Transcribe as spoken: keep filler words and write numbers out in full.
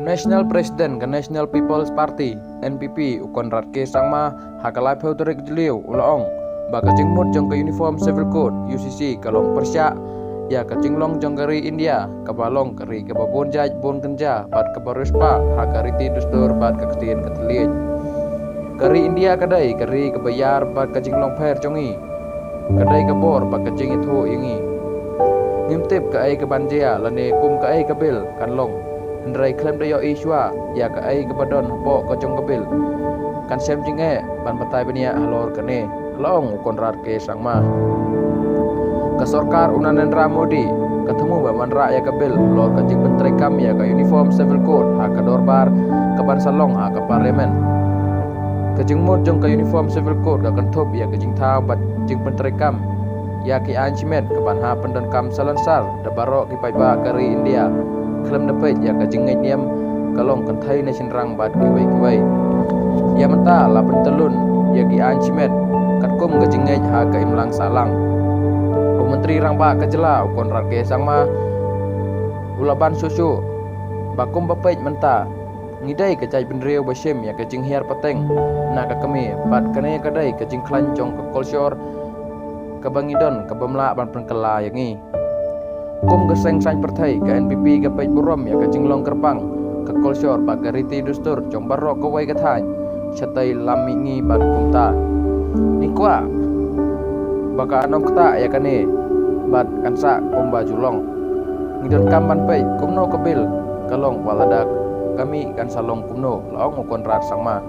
National President ka National People's Party, N P P, u Conrad K Sangma, ha ka laiphew tarik Jylliew u la ong ba ka jingmut jong ka Uniform Civil Code, U C C, ka long pyrshah ïa ka jinglong jong ka ri India, kaba long ka ri kaba bun jait bun kynja bad kaba riewspah ha ka riti dustur bad ka ktien ka thylliej. Ka ri India ka dei ka ri kaba ïar bad ka jinglong pher jong ngi. Ka dei ka bor bad ka jingïathuh ïa ngi. Ngim tip kaei kaban jia lane kum kaei ka bill kan long. Hynrei khlem da ïohi shuwa ïa kaei kaba don hapoh ka jong ka bill, kan shem jingeh ban batai bniah halor kane, la ong u Conrad K Sangma. Ka sorkar u Narendra Modi ka thmu ban wanrah ïa ka bill halor ka jingpyntreikam ïa ka Uniform Civil Code ha ka dorbar kaban sa long ha ka Parliament. Ka jingmut jong ka Uniform Civil Code ka kynthup ïa ka jingthaw bad jingpyntreikam ïa ki aiñ shimet kaban hap pyndonkam salonsar da baroh ki paidbah ka ri India, khlem da peit ïa ka jingngeit niam, ka long kynthei ne shynrang bad kiwei kiwei. Ïa mynta la pyntyllun ïa ki aiñ shimet katkum ka jingngeit ha ka imlang sahlang. U Myntri Rangbah ka jylla u Conrad K Sangma u la ban shuh shuh ba kumba peit mynta, ngi dei ka jaitbynriew ba shim ïa ka jinghiar pateng na ka kmie, bad kane ka dei ka jingkhlaiñ jong ka kolshor kaba ngi don, kaba ym lah ban pynkylla ïa ngi. Kum ka seng saiñ pyrthei, ka N P P ka peit burom ïa ka jinglong kyrpang ka kolshor bad ka riti dustur jong baroh kawei ka thaiñ shatei lam mihngi bad kumta. Ngi kwah ba kan ym ktah ïa kane bad kan sah kumba ju long. Ngi donkam ban peit kumno ka bill ka long, wat lada ka mih kan sa long kumno, la ong u Conrad Sangma.